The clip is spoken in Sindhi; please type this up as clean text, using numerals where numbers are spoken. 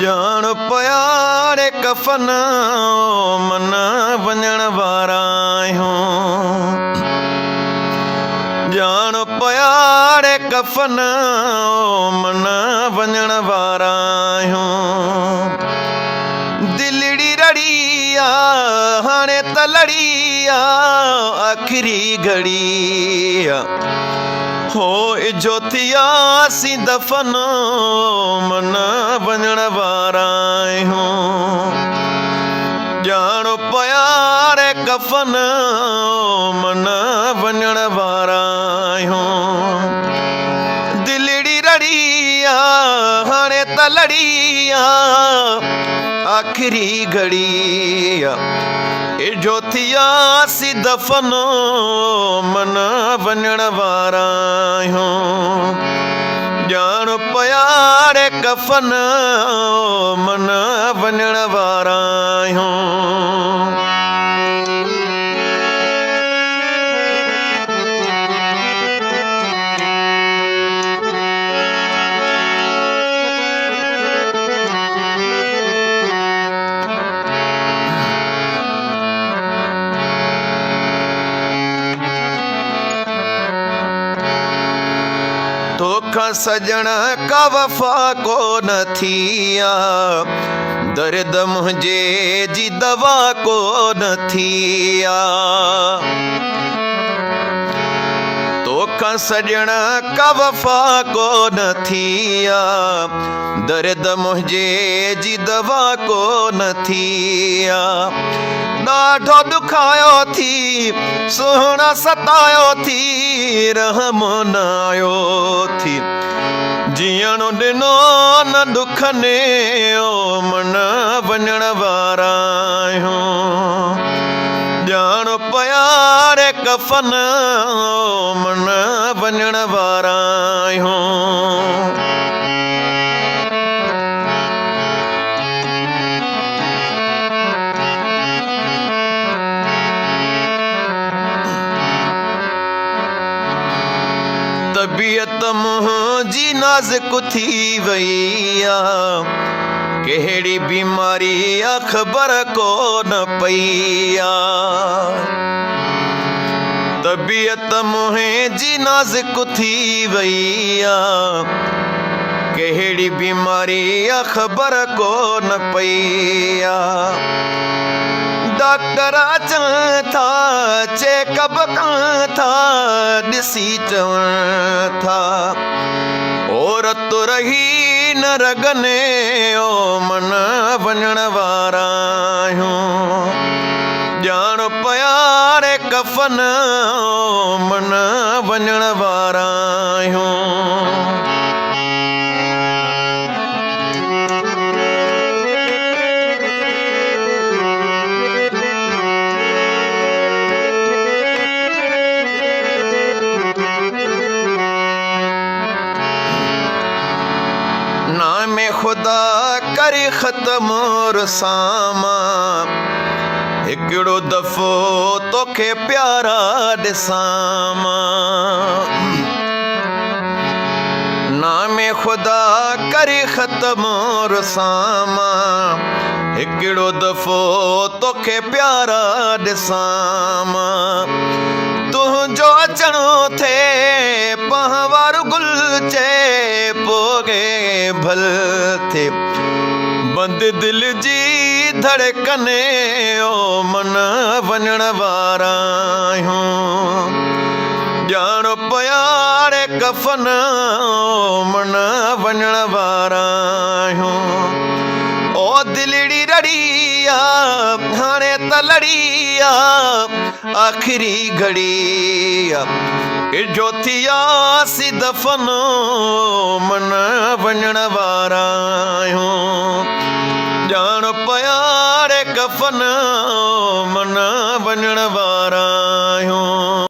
ڄاڻ پيا ري ڪفن من وڃڻ وارا آهيون. ڄاڻ پيا ري ڪفن من وڃڻ وارا آهيون. دلڙي رڙي آ هاڻي ته لڙي آ آخري گهڙي آ. هو اجهو ٿياسين دفن من وڃڻ وارا آهيون. ڄاڻ پيا ري ڪفن من وڃڻ وارا آهيون. دلڙي رڙي آ هاڻي ته لڙي آ آخري گهڙي آ. اجهو ٿياسين دفن من وڃڻ وارا آهيون. ڄاڻ پيا ري ڪفن من وڃڻ وارا آهيون. توکان سڄڻ ڪا وفا ڪو نه ٿي آ، درد منهنجي جي دوا ڪو نه ٿي آ. توکان سڄڻ ڪا وفا ڪو نه ٿي آ، درد منهنجي جي دوا ڪو نه ٿي آ. ڏاڍو ڏکايو ٿي سهڻا ستايو ٿي رحم نه آيو ٿي جيئڻ ڏنو نه ڏکن او من وڃڻ وارا آهيون. ڄاڻ پيا ري ڪفن او من وڃڻ وارا آهيون. طبيعت منهنجي نازڪ ٿي وئي آ، ڪهڙي بيماري آ خبر ڪو نه پئي آ. طبيعت منهنجي نازڪ ٿي وئي آ، ڪهڙي بيماري آ خبر ڪو نه پئي آ. ڊاڪٽر اچن ٿا چيڪ اپ ڪن ٿا ڏسي چون ٿا عورت رهي نه رڳن او من وڃڻ وارا آهيون. ڄاڻ پيا ري ڪفن او من وڃڻ وارا آهيون. نام خدا ڪري ختم رساما، هڪڙو دفعو توکي پيارا ڏسان مان. نام خدا ڪري ختم رساما، هڪڙو دفعو توکي پيارا ڏسان مان. تنهنجو اچڻو ٿئي پنهوار گل چئي پوء ڀل ٿئي بند دل جي ڌڙڪن او من وڃڻ وارا آهيون. ڄاڻ پيا ري ڪفن او من وڃڻ وارا آهيون. او دلڙي رڙي آ هاڻي ته لڙي آ آخري گهڙي آ. اجهو ٿياسين دفن او من وڃڻ وارا آهيون. ڄاڻ پيا ري ڪفن او من وڃڻ وارا.